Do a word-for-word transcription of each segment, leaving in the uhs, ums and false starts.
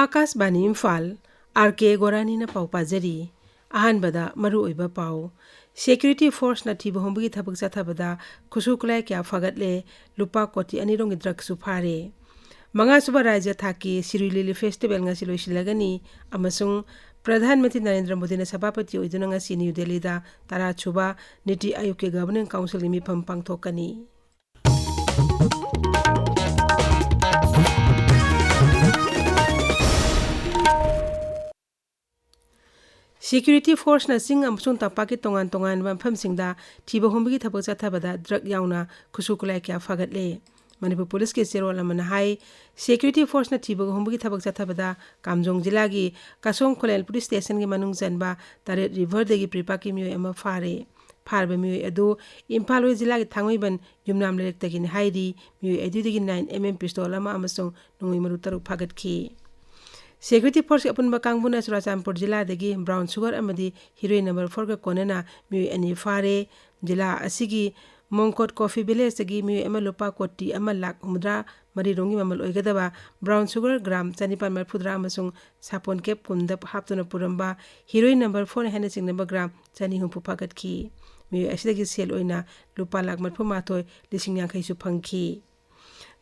ꯑꯥꯀꯥꯁꯕꯥꯅꯤ Imphal, R ꯀꯦ ꯒꯣꯔꯥꯅꯤꯅ ꯄꯥꯎ ꯄꯥꯖꯔꯤ꯫ ꯑꯍꯥꯟꯕꯗ ꯃꯔꯨꯑꯣꯏꯕ ꯄꯥꯎ꯫ ꯁꯦꯀ꯭ꯌꯨꯔꯤꯇꯤ ꯐꯣꯔꯁꯅ ꯊꯤꯕ ꯍꯨꯝꯕꯒꯤ ꯊꯕꯛ ꯆꯠꯊꯕꯗ ꯈꯨꯠꯁꯨ ꯈꯨꯠꯂꯥꯏ ꯀꯌꯥ ꯐꯥꯒꯠꯂꯦ, ꯂꯨꯄꯥ ꯀꯣꯇꯤ ꯑꯅꯤ ꯔꯣꯝꯒꯤ ꯗ꯭ꯔꯒꯁꯨ ꯐꯥꯔꯦ꯫ ꯃꯉꯥꯁꯨꯕ ꯔꯥꯖ꯭ꯌ ꯊꯥꯛꯀꯤ ꯁꯤꯔꯨꯏ ꯂꯤꯂꯤ ꯐꯦꯁꯇꯤꯚꯦꯜ ꯉꯁꯤ ꯂꯣꯏꯁꯤꯜꯂꯒꯅꯤ ꯑꯃꯁꯨꯡ ꯄ꯭ꯔꯙꯥꯟ ꯃꯟꯇ꯭ꯔꯤ ꯅꯔꯦꯟꯗ꯭ꯔ ꯃꯣꯗꯤꯅ ꯁꯚꯥꯄꯇꯤ ꯑꯣꯏꯗꯨꯅ ꯉꯁꯤ ꯅ꯭ꯌꯨ ꯗꯦꯜꯂꯤꯗ ꯇꯔꯥꯁꯨꯕ ꯅꯤꯇꯤ ꯑꯥꯌꯣꯒꯀꯤ ꯒꯚꯔꯅꯤꯡ ꯀꯥꯎꯟꯁꯤꯜꯒꯤ ꯃꯤꯐꯝ ꯄꯥꯡꯊꯣꯛꯀꯅꯤ꯫ ꯁꯦꯀ꯭ꯌꯨꯔꯤꯇꯤ ꯐꯣꯔꯁꯅ ꯆꯤꯡ ꯑꯃꯁꯨꯡ ꯇꯝꯄꯥꯛꯀꯤ ꯇꯣꯉꯥꯟ ꯇꯣꯉꯥꯟꯕ ꯃꯐꯝꯁꯤꯡꯗ ꯊꯤꯕ ꯍꯨꯝꯕꯒꯤ ꯊꯕꯛ ꯆꯠꯊꯕꯗ ꯗ꯭ꯔꯒ ꯌꯥꯎꯅ ꯈꯨꯠꯁꯨ ꯈꯨꯠꯂꯥꯏ ꯀꯌꯥ ꯐꯥꯒꯠꯂꯦ꯫ ꯃꯅꯤꯄꯨꯔ ꯄꯨꯂꯤꯁꯀꯤ ꯆꯦꯔꯣꯜ ꯑꯃꯅ ꯍꯥꯏ, ꯁꯦꯀ꯭ꯌꯨꯔꯤꯇꯤ ꯐꯣꯔꯁꯅ ꯊꯤꯕ ꯍꯨꯝꯕꯒꯤ ꯊꯕꯛ ꯆꯠꯊꯕꯗ ꯀꯥꯝꯖꯣꯡ ꯖꯤꯂꯥꯒꯤ ꯀꯥꯁꯣꯡ ꯈꯨꯂꯦꯟ ꯄꯨꯂꯤꯁ ꯁ꯭ꯇꯦꯁꯟꯒꯤ ꯃꯅꯨꯡ ꯆꯟꯕ ꯇꯔꯦꯠ ꯔꯤꯚꯔꯗꯒꯤ ꯄ꯭ꯔꯤꯄꯥꯛꯀꯤ ꯃꯤꯑꯣꯏ ꯑꯃ ꯐꯥꯔꯦ꯫ ꯐꯥꯔꯕ ꯃꯤꯑꯣꯏ ꯑꯗꯨ ꯏꯝꯐꯥꯜ ꯋꯦꯁ ꯖꯤꯂꯥꯒꯤ ꯊꯥꯡꯃꯩꯕꯟ ꯌꯨꯝꯅꯥꯝ ꯂꯩꯔꯛꯇꯒꯤꯅꯤ ꯍꯥꯏꯔꯤ꯫ ꯃꯤꯑꯣꯏ ꯑꯗꯨꯗꯒꯤ ꯅꯥꯏꯟ ꯑꯦꯝ ꯑꯦꯝ ꯄꯤꯁꯇꯣꯜ ꯑꯃ ꯑꯃꯁꯨꯡ ꯅꯣꯡꯃꯩ ꯃꯔꯨ ꯇꯔꯨꯛ ꯐꯥꯒꯠꯈꯤ꯫ ꯁꯦꯀ꯭ꯌꯨꯔꯤꯇꯤ ꯐꯣꯔꯁꯀꯤ ꯑꯄꯨꯟꯕ ꯀꯥꯡꯕꯨꯅ ꯆꯨꯔꯥꯆꯥꯟꯄꯨꯔ ꯖꯤꯂꯥꯗꯒꯤ ꯕ꯭ꯔꯥꯎꯟ ꯁꯨꯒꯔ ꯑꯃꯗꯤ ꯍꯤꯔꯣꯏꯟ ꯅꯝꯕꯔ ꯐꯣꯔꯒ ꯀꯣꯟꯅꯅ ꯃꯤꯑꯣꯏ ꯑꯅꯤ ꯐꯥꯔꯦ꯫ ꯖꯤꯂꯥ ꯑꯁꯤꯒꯤ ꯃꯣꯡꯀꯣꯠ ꯀꯣꯐꯤ ꯚꯤꯂꯦꯖꯇꯒꯤ ꯃꯤꯑꯣꯏ ꯑꯃ ꯂꯨꯄꯥ ꯀꯣꯇꯤ ꯑꯃ ꯂꯥꯈ ꯍꯨꯝꯐꯨꯇꯔꯥ ꯃꯔꯤ ꯔꯣꯝꯒꯤ ꯃꯃꯜ ꯑꯣꯏꯒꯗꯕ ꯕ꯭ꯔꯥꯎꯟ ꯁꯨꯒꯔ ꯒ꯭ꯔꯥꯝ ꯆꯅꯤꯄꯥꯟ ꯃꯔꯤꯐꯨꯇꯔꯥ ꯑꯃꯁꯨꯡ ꯁꯥꯄꯣꯟ ꯀꯦꯞ ꯀꯨꯟꯗ ꯍꯥꯞꯇꯨꯅ ꯄꯨꯔꯝꯕ ꯍꯤꯔꯣꯏꯟ ꯅꯝꯕꯔ ꯐꯣꯔ ꯍꯥꯏꯅ ꯆꯤꯡꯅꯕ ꯒ꯭ꯔꯥꯝ ꯆꯅꯤ ꯍꯨꯝꯐꯨ ꯐꯥꯒꯠꯈꯤ꯫ ꯃꯤꯑꯣꯏ ꯑꯁꯤꯗꯒꯤ ꯁꯦꯜ ꯑꯣꯏꯅ ꯂꯨꯄꯥ ꯂꯥꯈ ꯃꯔꯤꯐꯨ ꯃꯥꯊꯣꯏ ꯂꯤꯁꯤꯡ ꯌꯥꯡꯈꯩꯁꯨ ꯐꯪꯈꯤ꯫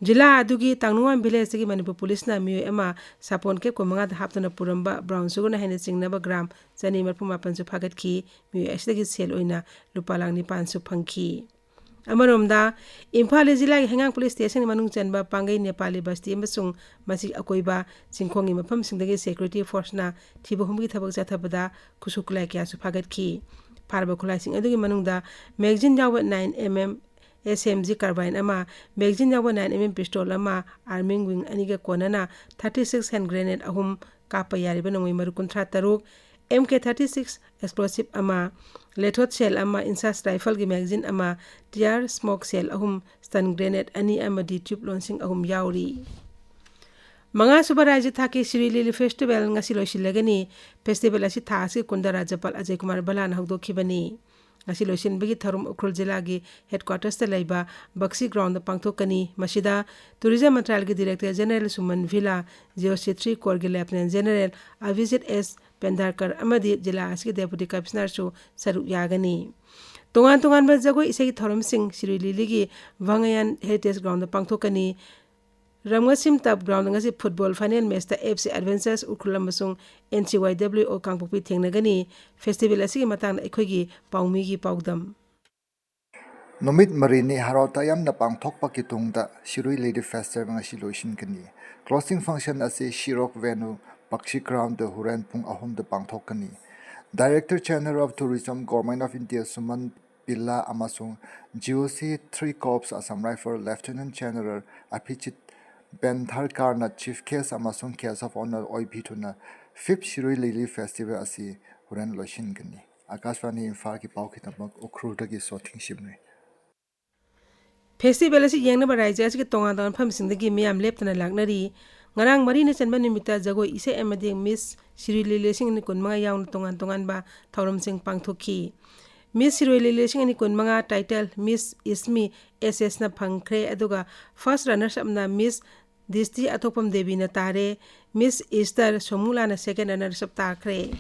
ꯖꯤꯂꯥ ꯑꯗꯨꯒꯤ ꯇꯥꯡꯅꯨꯋꯥꯟ ꯚꯤꯂꯦꯖꯇꯒꯤ ꯃꯅꯤꯄꯨꯔ ꯄꯨꯂꯤꯁꯅ ꯃꯤꯑꯣꯏ ꯑꯃ ꯁꯥꯄꯣꯟ ꯀꯦꯞ ꯀꯨꯟꯃꯉꯥꯗ ꯍꯥꯞꯇꯨꯅ ꯄꯨꯔꯝꯕ ꯕ꯭ꯔꯥꯎꯟ ꯁꯨꯒꯔꯅ ꯍꯦꯟꯅ ꯆꯤꯡꯅꯕ ꯒ꯭ꯔꯥꯝ ꯆꯅꯤ ꯃꯔꯤꯐꯨ ꯃꯥꯄꯟꯁꯨ ꯐꯥꯒꯠꯈꯤ꯫ ꯃꯤꯑꯣꯏ ꯑꯁꯤꯗꯒꯤ ꯁꯦꯜ ꯑꯣꯏꯅ ꯂꯨꯄꯥ ꯂꯥꯈ ꯅꯤꯄꯥꯟꯁꯨ ꯐꯪꯈꯤ꯫ ꯑꯃꯔꯣꯝꯗ, ꯏꯝꯐꯥꯜ ꯏꯁ ꯖꯤꯂꯥꯒꯤ ꯍꯩꯉꯥꯡ ꯄꯨꯂꯤꯁ ꯁ꯭ꯇꯦꯁꯟꯒꯤ ꯃꯅꯨꯡ ꯆꯟꯕ ꯄꯥꯡꯒꯩ ꯅꯦꯄꯥꯂꯤ ꯕꯁꯇꯤ ꯑꯃꯁꯨꯡ ꯃꯁꯤꯒꯤ ꯑꯀꯣꯏꯕ ꯆꯤꯡꯈꯣꯡꯒꯤ ꯃꯐꯝꯁꯤꯡꯗꯒꯤ ꯁꯦꯀ꯭ꯌꯨꯔꯤꯇꯤ ꯐꯣꯔꯁꯅ ꯊꯤꯕ ꯍꯨꯝꯕꯒꯤ ꯊꯕꯛ ꯆꯠꯊꯕꯗ ꯈꯨꯠꯁꯨ ꯈꯨꯠꯂꯥꯏ ꯀꯌꯥꯁꯨ ꯐꯥꯒꯠꯈꯤ꯫ ꯐꯥꯔꯕ ꯈꯨꯠꯂꯥꯏꯁꯤꯡ ꯑꯗꯨꯒꯤ ꯃꯅꯨꯡꯗ ꯃꯦꯒꯖꯤꯟ ꯌꯥꯎꯕ ꯅꯥꯏꯟ ꯑꯦꯝ ꯑꯦꯝ ꯑꯦꯁ ꯑꯦꯝ ꯖꯤ ꯀꯥꯔꯕꯥꯏꯟ ꯑꯃ, ꯃꯦꯒꯖꯤꯟ ꯌꯥꯎꯕ ꯅꯥꯏꯟ ꯑꯦꯝ ꯑꯦꯝ ꯄꯤꯁꯇꯣꯜ ꯑꯃ, ꯑꯥꯔꯃꯤꯡ ꯋꯤꯡ ꯑꯅꯤꯒ ꯀꯣꯟꯅꯅ ꯊꯥꯔꯇꯤ ꯁꯤꯛꯁ ꯍꯦꯟ ꯒ꯭ꯔꯦꯅꯦꯗ ꯑꯍꯨꯝ, ꯀꯥꯞꯄ ꯌꯥꯔꯤꯕ ꯅꯣꯡꯃꯩ ꯃꯔꯨ ꯀꯨꯟꯊ꯭ꯔꯥ ꯇꯔꯨꯛ, ꯑꯦꯝ ꯀꯦ ꯊꯥꯔꯇꯤ ꯁꯤꯛꯁ ꯑꯦꯛꯁꯄ꯭ꯂꯣꯁꯤꯞ ꯑꯃ, ꯂꯦꯊꯣꯠ ꯁꯦꯜ ꯑꯃ, ꯏꯟꯁꯥꯁ ꯔꯥꯏꯐꯜꯒꯤ ꯃꯦꯒꯖꯤꯟ ꯑꯃ, ꯇꯤꯌꯥꯔ ꯁ꯭ꯃꯣꯛ ꯁꯦꯜ ꯑꯍꯨꯝ, ꯁ꯭ꯇꯟ ꯒ꯭ꯔꯦꯅꯦꯗ ꯑꯅꯤ ꯑꯃꯗꯤ ꯇ꯭ꯌꯨꯕ ꯂꯣꯟꯁꯤꯡ ꯑꯍꯨꯝ ꯌꯥꯎꯔꯤ꯫ ꯃꯉꯥꯁꯨꯕ ꯔꯥꯖ꯭ꯌ ꯊꯥꯛꯀꯤ ꯁꯤꯔꯨꯏ ꯂꯤꯂꯤ ꯐꯦꯁꯇꯤꯚꯦꯜ ꯉꯁꯤ ꯂꯣꯏꯁꯤꯜꯂꯒꯅꯤ꯫ ꯐꯦꯁꯇꯤꯚꯦꯜ ꯑꯁꯤ ꯊꯥ ꯑꯁꯤꯒꯤ ꯀꯨꯟꯗ ꯔꯥꯖ꯭ꯌꯄꯥꯜ ꯑꯖꯌ ꯀꯨꯃꯥꯔ ꯚꯜꯂꯥꯅ ꯍꯧꯗꯣꯛꯈꯤꯕꯅꯤ꯫ ꯉꯁꯤ ꯂꯣꯏꯁꯤꯟꯕꯒꯤ ꯊꯧꯔꯝ ꯎꯈ꯭ꯔꯨꯜ ꯖꯤꯂꯥꯒꯤ headquarters ꯇ ꯂꯩꯕ ꯕꯛꯁꯤ ground ꯗ ꯄꯥꯡꯊꯣꯛꯀꯅꯤ꯫ ꯃꯁꯤꯗ Tourism ꯃꯟꯇ꯭ꯔꯥꯂꯌꯒꯤ Director General Suman Billa, GOC three Corps ꯒꯤ Lieutenant General Abhijit S Pendharkar ꯑꯃꯗꯤ ꯖꯤꯂꯥ ꯑꯁꯤꯒꯤ Deputy Commissioner ꯁꯨ ꯁꯔꯨꯛ ꯌꯥꯒꯅꯤ꯫ ꯇꯣꯉꯥꯟ ꯇꯣꯉꯥꯟꯕ ꯖꯒꯣꯏ ꯏꯁꯩꯒꯤ ꯊꯧꯔꯝꯁꯤꯡ ꯁꯤꯔꯨꯏ ꯂꯤꯂꯤꯒꯤ ꯚꯥꯡꯉꯌꯥꯟ Heritage ground ꯗ ꯄꯥꯡꯊꯣꯛꯀꯅꯤ꯫ ꯔꯝꯒꯁꯤꯝ turf ground ꯗ ꯉꯁꯤ football final match ꯇ F C Adventures ꯎꯈ꯭ꯔꯨꯜ ꯑꯃꯁꯨꯡ N C Y W O ꯀꯥꯡꯄꯣꯛꯄꯤ ꯊꯦꯡꯅꯒꯅꯤ꯫ Festival ꯑꯁꯤꯒꯤ ꯃꯇꯥꯡꯗ ꯑꯩꯈꯣꯏꯒꯤ ꯄꯥꯎꯃꯤꯒꯤ ꯄꯥꯎꯗꯝ꯫ ꯅꯨꯃꯤꯠ ꯃꯔꯤꯅꯤ ꯍꯔꯥꯎ ꯇꯌꯥꯝꯅ ꯄꯥꯡꯊꯣꯛꯄꯒꯤ ꯇꯨꯡꯗ ꯁꯤꯔꯨꯏ ꯂꯤꯂꯤ Festival ꯉꯁꯤ ꯂꯣꯏꯁꯤꯟꯒꯅꯤ꯫ Closing function ꯑꯁꯤ ꯁꯤꯔꯣꯛ venue, ꯕꯛꯁꯤ ground ꯗ ꯍꯣꯔꯦꯟ ꯄꯨꯡ ꯑꯍꯨꯝꯗ ꯄꯥꯡꯊꯣꯛꯀꯅꯤ꯫ Director General of Tourism, Government of India Suman Billa ꯑꯃꯁꯨꯡ GOC three Corps Assam Rifle Lieutenant General Abhijit ꯄꯦꯟꯙꯥꯔꯀꯔꯅ Chief Guest ꯑꯃꯁꯨꯡ Guest of Honour ꯑꯣꯏꯕꯤꯗꯨꯅ fifth ꯁꯤꯔꯨꯏ ꯂꯤꯂꯤ Festival ꯑꯁꯤ ꯍꯣꯔꯦꯟ ꯂꯣꯏꯁꯤꯟꯒꯅꯤ꯫ ꯑꯀꯥꯁꯕꯥꯅꯤ ꯏꯝꯐꯥꯜꯒꯤ ꯄꯥꯎꯒꯤꯗꯃꯛ ꯎꯈ꯭ꯔꯨꯜꯗꯒꯤ ꯁꯣꯊꯤꯡ ꯁꯤꯝꯔꯤ꯫ Festival ꯑꯁꯤ ꯌꯦꯡꯅꯕ ꯔꯥꯖ꯭ꯌ ꯑꯁꯤꯒꯤ ꯇꯣꯉꯥꯟ ꯇꯣꯉꯥꯟꯕ ꯃꯐꯝꯁꯤꯡꯗꯒꯤ ꯃꯤꯌꯥꯝ ꯂꯦꯞꯇꯅ ꯂꯥꯛꯅꯔꯤ꯫ ꯉꯔꯥꯡ ꯃꯔꯤꯅ ꯆꯟꯕ ꯅꯨꯃꯤꯠꯇ ꯖꯒꯣꯏ ꯏꯁꯩ ꯑꯃꯗꯤ Miss ꯁꯤꯔꯨꯏ ꯂꯤꯂꯤ ꯂꯤꯁꯤꯡ ꯑꯅꯤ ꯀꯨꯟꯃꯉꯥ ꯌꯥꯎꯅ ꯇꯣꯉꯥꯟ ꯇꯣꯉꯥꯟꯕ ꯊꯧꯔꯝꯁꯤꯡ ꯄꯥꯡꯊꯣꯛꯈꯤ꯫ Miss ꯁꯤꯔꯨꯏ ꯂꯤꯂꯤ ꯂꯤꯁꯤꯡ ꯑꯅꯤ ꯀꯨꯟꯃꯉꯥ title Miss Ismi S S ꯅ ꯐꯪꯈ꯭ꯔꯦ, ꯑꯗꯨꯒ first runners up ꯅ Miss ꯗꯤꯁꯇꯤ ꯑꯊꯣꯛꯄꯝ ꯗꯦꯕꯤꯅ ꯇꯥꯔꯦ꯫ Miss Easter ꯁꯣꯃꯨꯂꯥꯅ second runners up ꯇꯥꯈ꯭ꯔꯦ꯫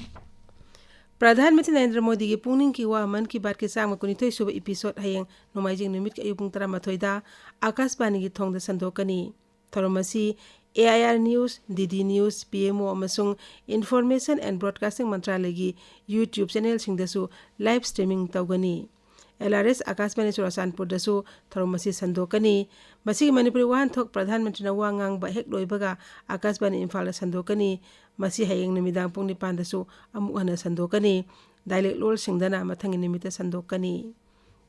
ꯄ꯭ꯔꯙꯥꯟ ꯃꯟꯇ꯭ꯔꯤ ꯅꯔꯦꯟꯗ꯭ꯔ ꯃꯣꯗꯤꯒꯤ ꯄꯨꯛꯅꯤꯡꯒꯤ ꯋꯥ ꯃꯟ ꯀꯤ ꯕꯥꯠꯀꯤ ꯆꯥꯝꯃ ꯀꯨꯟꯅꯤꯊꯣꯏ ꯁꯨꯕ episode ꯍꯌꯦꯡ ꯅꯣꯡꯃꯥꯏꯖꯤꯡ ꯅꯨꯃꯤꯠꯀꯤ ꯑꯌꯨꯛ ꯄꯨꯡ ꯇꯔꯥꯃꯥꯊꯣꯏꯗ ꯑꯀꯥꯁꯕꯥꯅꯤꯒꯤ ꯊꯣꯡꯗ ꯁꯟꯗꯣꯛꯀꯅꯤ꯫ ꯊꯧꯔꯝ ꯑꯁꯤ A I R News, D D News, P M O ꯑꯃꯁꯨꯡ Information and Broadcasting ꯃꯟꯇ꯭ꯔꯥꯂꯌꯒꯤ YouTube channelꯁꯤꯡꯗꯁꯨ live streaming ꯇꯧꯒꯅꯤ꯫ L R S ꯑꯀꯥꯁꯕꯥꯅꯤ ꯆꯨꯔꯥꯆꯥꯟꯄꯨꯔꯗꯁꯨ ꯊꯧꯔꯝ ꯑꯁꯤ ꯁꯟꯗꯣꯛꯀꯅꯤ꯫ ꯃꯁꯤꯒꯤ ꯃꯅꯤꯄꯨꯔꯤ ꯋꯥꯍꯟꯊꯣꯛ ꯄ꯭ꯔꯙꯥꯟ ꯃꯟꯇ꯭ꯔꯤꯅ ꯋꯥ ꯉꯥꯡꯕ ꯍꯦꯛ ꯂꯣꯏꯕꯒ ꯑꯀꯥꯁꯕꯥꯅꯤ ꯏꯝꯐꯥꯜꯗ ꯁꯟꯗꯣꯛꯀꯅꯤ꯫ ꯃꯁꯤ ꯍꯌꯦꯡ ꯅꯨꯃꯤꯗꯥꯡ ꯄꯨꯡ ꯅꯤꯄꯥꯟꯗꯁꯨ ꯑꯃꯨꯛ ꯍꯟꯅ ꯁꯟꯗꯣꯛꯀꯅꯤ꯫ Dialect ꯂꯣꯜꯁꯤꯡꯗꯅ ꯃꯊꯪꯒꯤ ꯅꯨꯃꯤꯠꯇ ꯁꯟꯗꯣꯛꯀꯅꯤ꯫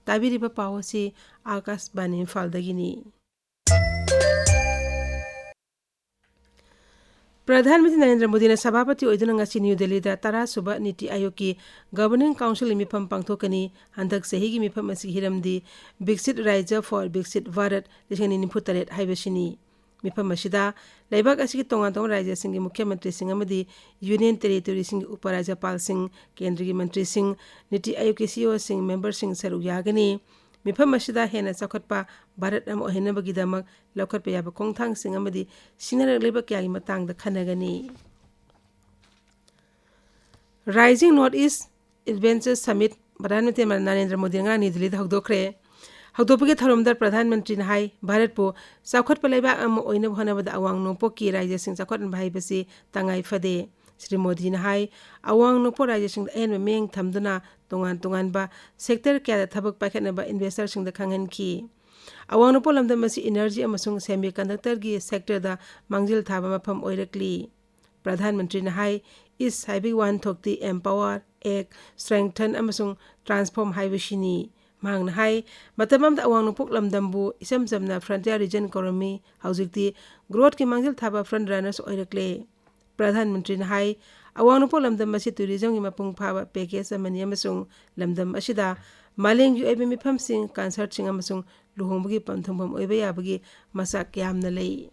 ꯇꯥꯕꯤꯔꯤꯕ ꯄꯥꯎ ꯑꯁꯤ ꯑꯀꯥꯁꯕꯥꯅꯤ ꯏꯝꯐꯥꯜꯗꯒꯤꯅꯤ꯫ ꯄ꯭ꯔꯙꯥꯟ ꯃꯟꯇ꯭ꯔꯤ ꯅꯔꯦꯟꯗ꯭ꯔ ꯃꯣꯗꯤꯅ ꯁꯚꯥꯄꯇꯤ ꯑꯣꯏꯗꯨꯅ ꯉꯁꯤ ꯅ꯭ꯌꯨ ꯗꯦꯜꯂꯤꯗ ꯇꯔꯥ ꯁꯨꯕ ꯅꯤꯇꯤ ꯑꯥꯌꯣꯒꯀꯤ Governing Councilꯒꯤ ꯃꯤꯐꯝ ꯄꯥꯡꯊꯣꯛꯀꯅꯤ꯫ ꯍꯟꯗꯛ ꯆꯍꯤꯒꯤ ꯃꯤꯐꯝ ꯑꯁꯤꯒꯤ ꯍꯤꯔꯝꯗꯤ ꯕꯤꯛꯁꯤꯠ ꯔꯥꯖ꯭ꯌ for ꯕꯤꯛꯁꯤꯠ ꯚꯥꯔꯠ ꯂꯤꯁꯤꯡ ꯑꯅꯤ ꯅꯤꯐꯨ ꯇꯔꯦꯠ ꯍꯥꯏꯕꯁꯤꯅꯤ꯫ ꯃꯤꯐꯝ ꯑꯁꯤꯗ ꯂꯩꯕꯥꯛ ꯑꯁꯤꯒꯤ ꯇꯣꯉꯥꯟ ꯇꯣꯉꯥꯟꯕ ꯔꯥꯖ꯭ꯌꯁꯤꯡꯒꯤ ꯃꯨꯈ꯭ꯌ ꯃꯟꯇ꯭ꯔꯤꯁꯤꯡ ꯑꯃꯗꯤ ꯌꯨꯅꯤꯌꯟ ꯇꯦꯔꯤꯇꯣꯔꯤꯁꯤꯡꯒꯤ ꯎꯄ ꯔꯥꯖ꯭ꯌꯄꯥꯜꯁꯤꯡ, ꯀꯦꯟꯗ꯭ꯔꯒꯤ ꯃꯟꯇ꯭ꯔꯤꯁꯤꯡ, ꯅꯤꯇꯤ ꯑꯥꯌꯣꯒꯀꯤ ꯁꯤꯏꯑꯣꯁꯤꯡ, ꯃꯦꯝꯕꯔꯁꯤꯡ ꯁꯔꯨꯛ ꯌꯥꯒꯅꯤ꯫ ꯃꯤꯐꯝ ꯑꯁꯤꯗ ꯍꯦꯟꯅ ꯆꯥꯎꯈꯠꯄ ꯚꯥꯔꯠ ꯑꯃ ꯑꯣꯏꯍꯟꯅꯕꯒꯤꯗꯃꯛ ꯂꯧꯈꯠꯄ ꯌꯥꯕ ꯈꯣꯡꯊꯥꯡꯁꯤꯡ ꯑꯃꯗꯤ ꯁꯤꯖꯤꯟꯅꯔꯛꯂꯤꯕ ꯀꯌꯥꯒꯤ ꯃꯇꯥꯡꯗ ꯈꯟꯅꯒꯅꯤ꯫ Rising North East Adventure Summit Pradhan Mantri Narendra ꯃꯣꯗꯤꯅ ꯉꯔꯥꯡ ꯅ꯭ꯌꯨ ꯗꯤꯜꯂꯤꯗ ꯍꯧꯗꯣꯛꯈ꯭ꯔꯦ꯫ ꯍꯧꯗꯣꯛꯄꯒꯤ ꯊꯧꯔꯝꯗ ꯄ꯭ꯔꯙꯥꯟ ꯃꯟꯇ꯭ꯔꯤꯅ ꯍꯥꯏ, ꯚꯥꯔꯠꯄꯨ ꯆꯥꯎꯈꯠꯄ ꯂꯩꯕꯥꯛ ꯑꯃ ꯑꯣꯏꯅꯕ ꯍꯣꯠꯅꯕꯗ ꯑꯋꯥꯡ ꯅꯣꯡꯄꯣꯛꯀꯤ ꯔꯥꯖ꯭ꯌꯁꯤꯡ ꯆꯥꯎꯈꯠꯍꯟꯕ ꯍꯥꯏꯕꯁꯤ ꯇꯉꯥꯏ ꯐꯗꯦ꯫ ꯁ꯭ꯔꯤ ꯃꯣꯗꯤꯅ ꯍꯥꯏ, ꯑꯋꯥꯡ ꯅꯣꯡꯄꯣꯛ ꯔꯥꯖ꯭ꯌꯁꯤꯡꯗ ꯑꯍꯦꯟꯕ ꯃꯤꯠꯌꯦꯡ ꯊꯝꯗꯨꯅ ꯇꯣꯉꯥꯟ ꯇꯣꯉꯥꯟꯕ ꯁꯦꯛꯇꯔ ꯀꯌꯥꯗ ꯊꯕꯛ ꯄꯥꯏꯈꯠꯅꯕ ꯏꯟꯚꯦꯁꯇꯔꯁꯤꯡꯗ ꯈꯪꯍꯟꯈꯤ꯫ ꯑꯋꯥꯡ ꯅꯣꯡꯄꯣꯛ ꯂꯝꯗꯝ ꯑꯁꯤ ꯏꯅꯔꯖꯤ ꯑꯃꯁꯨꯡ ꯁꯦꯃꯤꯀꯟꯗꯛꯇꯔꯒꯤ ꯁꯦꯛꯇꯔꯗ ꯃꯥꯡꯖꯤꯜ ꯊꯥꯕ ꯃꯐꯝ ꯑꯣꯏꯔꯛꯂꯤ꯫ ꯄ꯭ꯔꯙꯥꯟ ꯃꯟꯇ꯭ꯔꯤꯅ ꯍꯥꯏ, ꯏꯁ ꯍꯥꯏꯕꯒꯤ ꯋꯥꯍꯟꯊꯣꯛꯇꯤ empower, act, strengthen ꯑꯃꯁꯨꯡ transform ꯍꯥꯏꯕꯁꯤꯅꯤ꯫ ꯃꯍꯥꯛꯅ ꯍꯥꯏ, ꯃꯇꯝ ꯑꯃꯗ ꯑꯋꯥꯡ ꯅꯣꯡꯄꯣꯛ ꯂꯝꯗꯝꯕꯨ ꯏꯆꯝ ꯆꯝꯅ frontier region ꯀꯧꯔꯝꯃꯤ, ꯍꯧꯖꯤꯛꯇꯤ growthꯀꯤ ꯃꯥꯡꯖꯤꯜ ꯊꯥꯕ front runners ꯑꯣꯏꯔꯛꯂꯦ꯫ ꯄ꯭ꯔꯙꯥꯟ ꯃꯟꯇ꯭ꯔꯤꯅ ꯍꯥꯏ, ꯑꯋꯥꯡ ꯅꯣꯡꯄꯣꯛ ꯂꯝꯗꯝ ꯑꯁꯤ tourismꯒꯤ ꯃꯄꯨꯡ ꯐꯥꯕ package ꯑꯃꯅꯤ ꯑꯃꯁꯨꯡ ꯂꯝꯗꯝ ꯑꯁꯤꯗ ꯃꯥꯂꯦꯝꯒꯤ ꯑꯣꯏꯕ ꯃꯤꯐꯝꯁꯤꯡ, concertꯁꯤꯡ ꯑꯃꯁꯨꯡ ꯂꯨꯍꯣꯡꯕꯒꯤ ꯄꯟꯊꯨꯡꯐꯝ ꯑꯣꯏꯕ ꯌꯥꯕꯒꯤ ꯃꯁꯛ ꯌꯥꯝꯅ ꯂꯩ꯫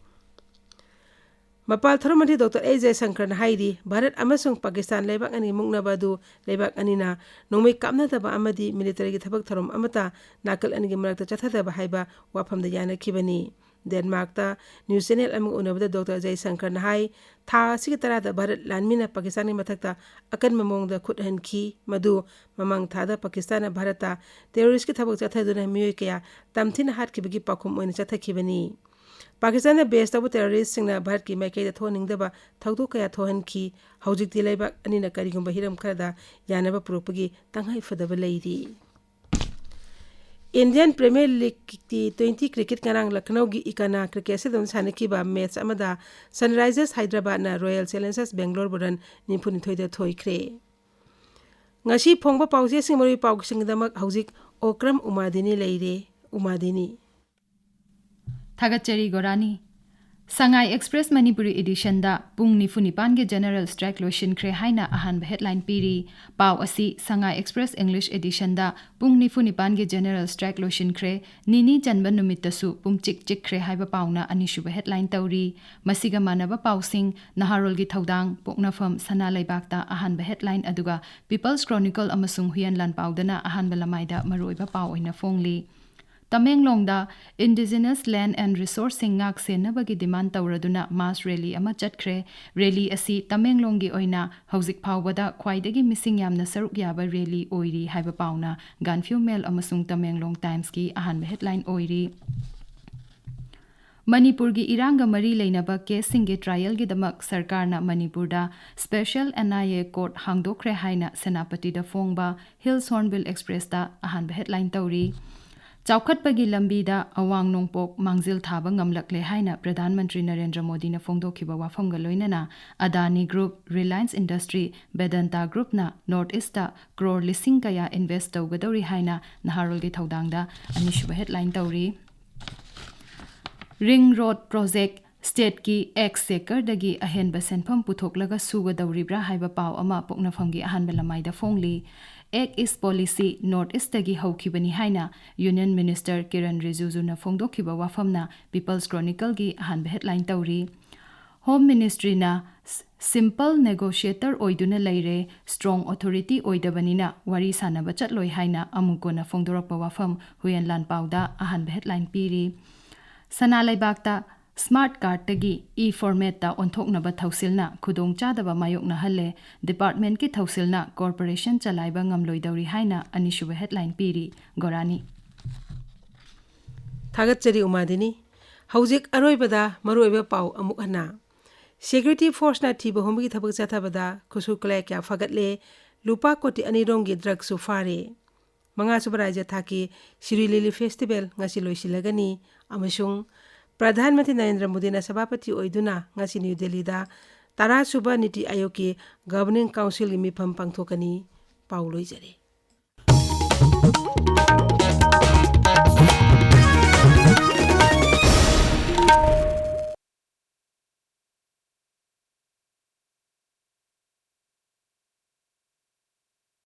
ꯃꯄꯥꯜ ꯊꯧꯔꯝ ꯃꯟꯇ꯭ꯔꯤ ꯗꯣꯛꯇꯔ ꯑꯦꯁ ꯖꯌꯁꯪꯀꯔꯅ ꯍꯥꯏꯔꯤ, ꯚꯥꯔꯠ ꯑꯃꯁꯨꯡ ꯄꯥꯀꯤꯁꯇꯥꯟ ꯂꯩꯕꯥꯛ ꯑꯅꯤ ꯃꯨꯛꯅꯕ ꯑꯗꯨ ꯂꯩꯕꯥꯛ ꯑꯅꯤꯅ ꯅꯣꯡꯃꯩ ꯀꯥꯞꯅꯗꯕ ꯑꯃꯗꯤ militaryꯒꯤ ꯊꯕꯛ ꯊꯧꯔꯝ ꯑꯃꯠꯇ ꯅꯥꯀꯜ ꯑꯅꯤꯒꯤ ꯃꯔꯛꯇ ꯆꯠꯊꯗꯕ ꯍꯥꯏꯕ ꯋꯥꯐꯝꯗ ꯌꯥꯅꯈꯤꯕꯅꯤ꯫ ꯗꯦꯟꯃꯥꯔꯛꯇ news channel ꯑꯃꯒ ꯎꯅꯕꯗ ꯗꯣꯛꯇꯔ ꯖꯌꯁꯪꯀꯔꯅ ꯍꯥꯏ, ꯊꯥ ꯑꯁꯤꯒꯤ ꯇꯔꯥꯗ ꯚꯥꯔꯠ ꯂꯥꯟꯃꯤꯅ ꯄꯥꯀꯤꯁꯇꯥꯟꯒꯤ ꯃꯊꯛꯇ ꯑꯀꯟꯕ ꯃꯑꯣꯡꯗ ꯈꯨꯠ ꯍꯟꯈꯤ, ꯃꯗꯨ ꯃꯃꯥꯡ ꯊꯥꯗ ꯄꯥꯀꯤꯁꯇꯥꯟꯅ ꯚꯥꯔꯠꯇ terroristꯀꯤ ꯊꯕꯛ ꯆꯠꯊꯗꯨꯅ ꯃꯤꯑꯣꯏ ꯀꯌꯥ ꯇꯝꯊꯤꯅ ꯍꯥꯠꯈꯤꯕꯒꯤ ꯄꯥꯎꯈꯨꯝ ꯑꯣꯏꯅ ꯆꯠꯊꯈꯤꯕꯅꯤ꯫ ꯄꯥꯀꯤꯁꯇꯥꯟꯗ base ꯇꯧꯕ terroristꯁꯤꯡꯅ ꯚꯥꯔꯠꯀꯤ ꯃꯥꯏꯀꯩꯗ ꯊꯣꯛꯍꯟꯅꯤꯡꯗꯕ ꯊꯧꯗꯣꯛ ꯀꯌꯥ ꯊꯣꯛꯍꯟꯈꯤ꯫ ꯍꯧꯖꯤꯛꯇꯤ ꯂꯩꯕꯥꯛ ꯑꯅꯤꯅ ꯀꯔꯤꯒꯨꯝꯕ ꯍꯤꯔꯝ ꯈꯔꯗ ꯌꯥꯅꯕ ꯄꯨꯔꯛꯄꯒꯤ ꯇꯉꯥꯏ ꯐꯗꯕ ꯂꯩꯔꯤ꯫ Indian Premier League T twenty cricket ꯉꯔꯥꯡ ꯂꯈꯅꯧꯒꯤ ꯏꯀꯥꯅꯥ cricket stadium ꯁꯥꯟꯅꯈꯤꯕ match ꯑꯃꯗ Sunrisers Hyderabadꯅ Royal Challengers Bangaloreꯕꯨ run ꯅꯤꯐꯨꯅꯤꯊꯣꯏꯗ ꯊꯣꯏꯈ꯭ꯔꯦ꯫ ꯉꯁꯤ ꯐꯣꯡꯕ ꯄꯥꯎꯆꯦꯁꯤꯡ ꯃꯔꯨꯑꯣꯏꯕ ꯄꯥꯎꯁꯤꯡꯒꯤꯗꯃꯛ ꯍꯧꯖꯤꯛ ꯑꯣꯀ꯭ꯔꯝ ꯎꯃꯥꯗꯤꯅꯤ ꯂꯩꯔꯦ꯫ ꯎꯃꯥꯗꯤꯅꯤ꯫ ꯊꯥꯒꯠꯆꯔꯤ ꯒꯣꯔꯥꯅꯤ꯫ ꯁꯉꯥꯏ ꯑꯦꯛꯁꯄ꯭ꯔꯦꯁ ꯃꯅꯤꯄꯨꯔꯤ ꯏꯗꯤꯁꯟꯗ ꯄꯨꯡ ꯅꯤꯐꯨ ꯅꯤꯄꯥꯟꯒꯤ ꯖꯦꯅꯔꯦꯜ ꯁ꯭ꯇ꯭ꯔꯥꯏꯛ ꯂꯣꯏꯁꯤꯟꯈ꯭ꯔꯦ ꯍꯥꯏꯅ ꯑꯍꯥꯟꯕ ꯍꯦꯗꯂꯥꯏꯟ ꯄꯤꯔꯤ꯫ ꯄꯥꯎ ꯑꯁꯤ ꯁꯉꯥꯏ ꯑꯦꯛꯁꯄ꯭ꯔꯦꯁ ꯏꯪꯂꯤꯁ ꯏꯗꯤꯁꯟꯗ ꯄꯨꯡ ꯅꯤꯐꯨ ꯅꯤꯄꯥꯟꯒꯤ ꯖꯦꯅꯔꯦꯜ ꯁ꯭ꯇ꯭ꯔꯥꯏꯛ ꯂꯣꯏꯁꯤꯟꯈ꯭ꯔꯦ, ꯅꯤꯅꯤ ꯆꯟꯕ ꯅꯨꯃꯤꯠꯇꯁꯨ ꯄꯨꯡꯆꯤꯛ ꯆꯤꯛꯈ꯭ꯔꯦ ꯍꯥꯏꯕ ꯄꯥꯎꯅ ꯑꯅꯤꯁꯨꯕ ꯍꯦꯗꯂꯥꯏꯟ ꯇꯧꯔꯤ꯫ ꯃꯁꯤꯒ ꯃꯥꯟꯅꯕ ꯄꯥꯎꯁꯤꯡ: ꯅꯍꯥꯔꯣꯜꯒꯤ ꯊꯧꯗꯥꯡ, ꯄꯣꯛꯅꯐꯝ ꯁꯅꯥ ꯂꯩꯕꯥꯛꯇ ꯑꯍꯥꯟꯕ ꯍꯦꯗꯂꯥꯏꯟ, ꯑꯗꯨꯒ ꯄꯤꯄꯜꯁ ꯀ꯭ꯔꯣꯅꯤꯀꯜ ꯑꯃꯁꯨꯡ ꯍꯨꯏꯌꯦꯟ ꯂꯥꯟꯄꯥꯎꯗꯅ ꯑꯍꯥꯟꯕ ꯂꯃꯥꯏꯗ ꯃꯔꯨꯑꯣꯏꯕ ꯄꯥꯎ ꯑꯣꯏꯅ ꯐꯣꯡꯂꯤ꯫ ꯇꯃꯦꯡꯂꯣꯡꯗ ꯏꯟꯗꯤꯖꯤꯅꯁ ꯂꯦꯟ ꯑꯦꯟ ꯔꯤꯁꯣꯔꯁꯁꯤꯡ ꯉꯥꯛ ꯁꯦꯟꯅꯕꯒꯤ ꯗꯤꯃꯥꯟ ꯇꯧꯔꯗꯨꯅ ꯃꯥꯁ ꯔꯦꯂꯤ ꯑꯃ ꯆꯠꯈ꯭ꯔꯦ꯫ ꯔꯦꯂꯤ ꯑꯁꯤ ꯇꯃꯦꯡꯂꯣꯡꯒꯤ ꯑꯣꯏꯅ ꯍꯧꯖꯤꯛ ꯐꯥꯎꯕꯗ ꯈ꯭ꯋꯥꯏꯗꯒꯤ ꯃꯤꯁꯤꯡ ꯌꯥꯝꯅ ꯁꯔꯨꯛ ꯌꯥꯕ ꯔꯦꯂꯤ ꯑꯣꯏꯔꯤ ꯍꯥꯏꯕ ꯄꯥꯎꯅ ꯒꯥꯟꯐꯤꯌꯨ ꯃꯦꯜ ꯑꯃꯁꯨꯡ ꯇꯃꯦꯡꯂꯣꯡ ꯇꯥꯏꯝꯁꯀꯤ ꯑꯍꯥꯟꯕ ꯍꯦꯗꯂꯥꯏꯟ ꯑꯣꯏꯔꯤ꯫ ꯃꯅꯤꯄꯨꯔꯒꯤ ꯏꯔꯥꯡꯒ ꯃꯔꯤ ꯂꯩꯅꯕ ꯀꯦꯁꯁꯤꯡꯒꯤ ꯇ꯭ꯔꯥꯏꯌꯦꯜꯒꯤꯗꯃꯛ ꯁꯔꯀꯥꯔꯅ ꯃꯅꯤꯄꯨꯔꯗ special N I A court ꯍꯥꯡꯗꯣꯛꯈ꯭ꯔꯦ ꯍꯥꯏꯅ ꯁꯦꯅꯥꯄꯇꯤꯗ ꯐꯣꯡꯕ ꯍꯤꯜꯁ ꯍꯣꯔꯟꯕꯤꯜ ꯑꯦꯛꯁꯄ꯭ꯔꯦꯁꯇ ꯑꯍꯥꯟꯕ ꯍꯦꯗꯂꯥꯏꯟ ꯇꯧꯔꯤ꯫ ꯆꯥꯎꯈꯠꯄꯒꯤ ꯂꯝꯕꯤꯗ ꯑꯋꯥꯡ ꯅꯣꯡꯄꯣꯛ ꯃꯥꯡꯖꯤꯜ ꯊꯥꯕ ꯉꯝꯂꯛꯂꯦ ꯍꯥꯏꯅ ꯄ꯭ꯔꯙꯥꯟ ꯃꯟꯇ꯭ꯔꯤ ꯅꯔꯦꯟꯗ꯭ꯔ ꯃꯣꯗꯤꯅ ꯐꯣꯡꯗꯣꯛꯈꯤꯕ ꯋꯥꯐꯝꯒ ꯂꯣꯏꯅꯅ ꯑꯗꯥꯅꯤ ꯒ꯭ꯔꯨꯞ, ꯔꯤꯂꯥꯌꯟꯁ ꯏꯟꯗꯁꯇ꯭ꯔꯤ, ꯕꯦꯗꯟꯇꯥ ꯒ꯭ꯔꯨꯞꯅ ꯅꯣꯔꯠ ꯏꯁꯇ ꯀ꯭ꯔꯣꯔ ꯂꯤꯁꯤꯡ ꯀꯌꯥ ꯏꯟꯚꯦꯁ ꯇꯧꯒꯗꯧꯔꯤ ꯍꯥꯏꯅ ꯅꯍꯥꯔꯣꯜꯒꯤ ꯊꯧꯗꯥꯡꯗ ꯑꯅꯤꯁꯨꯕ ꯍꯦꯗꯂꯥꯏꯟ ꯇꯧꯔꯤ꯫ ꯔꯤꯡ ꯔꯣꯗ ꯄ꯭ꯔꯣꯖꯦꯛ ꯁ꯭ꯇꯦꯠꯀꯤ ꯑꯦꯛꯁ ꯁꯦꯀꯔꯗꯒꯤ ꯑꯍꯦꯟꯕ ꯁꯦꯟꯐꯝ ꯄꯨꯊꯣꯛꯂꯒ ꯁꯨꯒꯗꯧꯔꯤꯕ꯭ꯔꯥ ꯍꯥꯏꯕ ꯄꯥꯎ ꯑꯃ ꯄꯣꯛꯅꯐꯝꯒꯤ ꯑꯍꯥꯟꯕ ꯂꯃꯥꯏꯗ ꯐꯣꯡꯂꯤ꯫ ꯑꯦꯛ ꯏꯁ ꯄꯣꯂꯤꯁꯤ ꯅꯣꯔꯠ ꯏꯁꯇꯒꯤ ꯍꯧꯈꯤꯕꯅꯤ ꯍꯥꯏꯅ ꯌꯨꯅꯤꯌꯟ ꯃꯤꯅꯤꯁꯇꯔ ꯀꯤꯔꯟ ꯔꯤꯖꯤꯖꯨꯅ ꯐꯣꯡꯗꯣꯛꯈꯤꯕ ꯋꯥꯐꯝꯅ ꯄꯤꯄꯜꯁ ꯀ꯭ꯔꯣꯅꯤꯀꯜꯒꯤ ꯑꯍꯥꯟꯕ ꯍꯦꯗꯂꯥꯏꯟ ꯇꯧꯔꯤ꯫ ꯍꯣꯝ ꯃꯤꯅꯤꯁꯇ꯭ꯔꯤꯅ ꯁ-, ꯁꯤꯝꯄꯜ ꯅꯦꯒꯣꯁꯤꯌꯦꯇꯔ ꯑꯣꯏꯗꯨꯅ ꯂꯩꯔꯦ, ꯁ꯭ꯇ꯭ꯔꯣꯡ ꯑꯣꯊꯣꯔꯤꯇꯤ ꯑꯣꯏꯗꯕꯅꯤꯅ ꯋꯥꯔꯤ ꯁꯥꯟꯅꯕ ꯆꯠꯂꯣꯏ ꯍꯥꯏꯅ ꯑꯃꯨꯛ ꯀꯣꯟꯅ ꯐꯣꯡꯗꯣꯔꯛꯄ ꯋꯥꯐꯝ ꯍꯨꯏꯌꯦꯟ ꯂꯥꯟꯄꯥꯎꯗ ꯑꯍꯥꯟꯕ ꯍꯦꯗꯂꯥꯏꯟ ꯄꯤꯔꯤ꯫ ꯁꯅꯥ ꯂꯩꯕꯥꯛꯇ ꯁ꯭ꯃꯥꯔꯠ ꯀꯥꯔꯗꯇꯒꯤ ꯏ ꯐꯣꯔꯃꯦꯠꯇ ꯑꯣꯟꯊꯣꯛꯅꯕ ꯊꯧꯁꯤꯜꯅ ꯈꯨꯗꯣꯡꯆꯥꯗꯕ ꯃꯥꯌꯣꯛꯅꯍꯜꯂꯦ, ꯗꯤꯄꯥꯔꯠꯃꯦꯟꯠꯀꯤ ꯊꯧꯁꯤꯜꯅ ꯀꯣꯔꯄꯣꯔꯦꯁꯟ ꯆꯂꯥꯏꯕ ꯉꯝꯂꯣꯏꯗꯧꯔꯤ ꯍꯥꯏꯅ ꯑꯅꯤꯁꯨꯕ ꯍꯦꯗꯂꯥꯏꯟ ꯄꯤꯔꯤ꯫ ꯒꯣꯔꯥꯅꯤ꯫ ꯊꯥꯒꯠꯆꯔꯤ ꯎꯃꯥꯗꯤꯅꯤ꯫ ꯍꯧꯖꯤꯛ ꯑꯔꯣꯏꯕꯗ ꯃꯔꯨꯑꯣꯏꯕ ꯄꯥꯎ ꯑꯃꯨꯛ ꯍꯟꯅ꯫ ꯁꯦꯀ꯭ꯌꯨꯔꯤꯇꯤ ꯐꯣꯔꯁꯅ ꯊꯤꯕ ꯍꯨꯝꯕꯒꯤ ꯊꯕꯛ ꯆꯠꯊꯕꯗ ꯈꯨꯠꯁꯨ ꯈꯨꯠꯂꯥꯏ ꯀꯌꯥ ꯐꯒꯠꯂꯦ, ꯂꯨꯄꯥ ꯀꯣꯇꯤ ꯑꯅꯤ ꯔꯣꯝꯒꯤ ꯗ꯭ꯔꯒꯁꯨ ꯐꯥꯔꯦ꯫ ꯃꯉꯥꯁꯨꯕ ꯔꯥꯏꯖ꯭ꯌ ꯊꯥꯛꯀꯤ ꯁꯤꯔꯨꯏ ꯂꯤꯂꯤ ꯐꯦꯁꯇꯤꯚꯦꯜ ꯉꯁꯤ ꯂꯣꯏꯁꯤꯜꯂꯒꯅꯤ ꯑꯃꯁꯨꯡ ꯄ꯭ꯔꯙꯥꯟ ꯃꯟꯇ꯭ꯔꯤ ꯅꯔꯦꯟꯗ꯭ꯔ ꯃꯣꯗꯤꯅ ꯁꯚꯥꯄꯇꯤ ꯑꯣꯏꯗꯨꯅ ꯉꯁꯤ ꯅ꯭ꯌꯨ ꯗꯦꯜꯂꯤꯗ ꯇꯔꯥꯁꯨꯕ ꯅꯤꯇꯤ ꯑꯥꯌꯣꯒꯀꯤ ꯒꯚꯔꯅꯤꯡ ꯀꯥꯎꯟꯁꯤꯜꯒꯤ ꯃꯤꯐꯝ ꯄꯥꯡꯊꯣꯛꯀꯅꯤ꯫ ꯄꯥꯎ ꯂꯣꯏꯖꯔꯦ꯫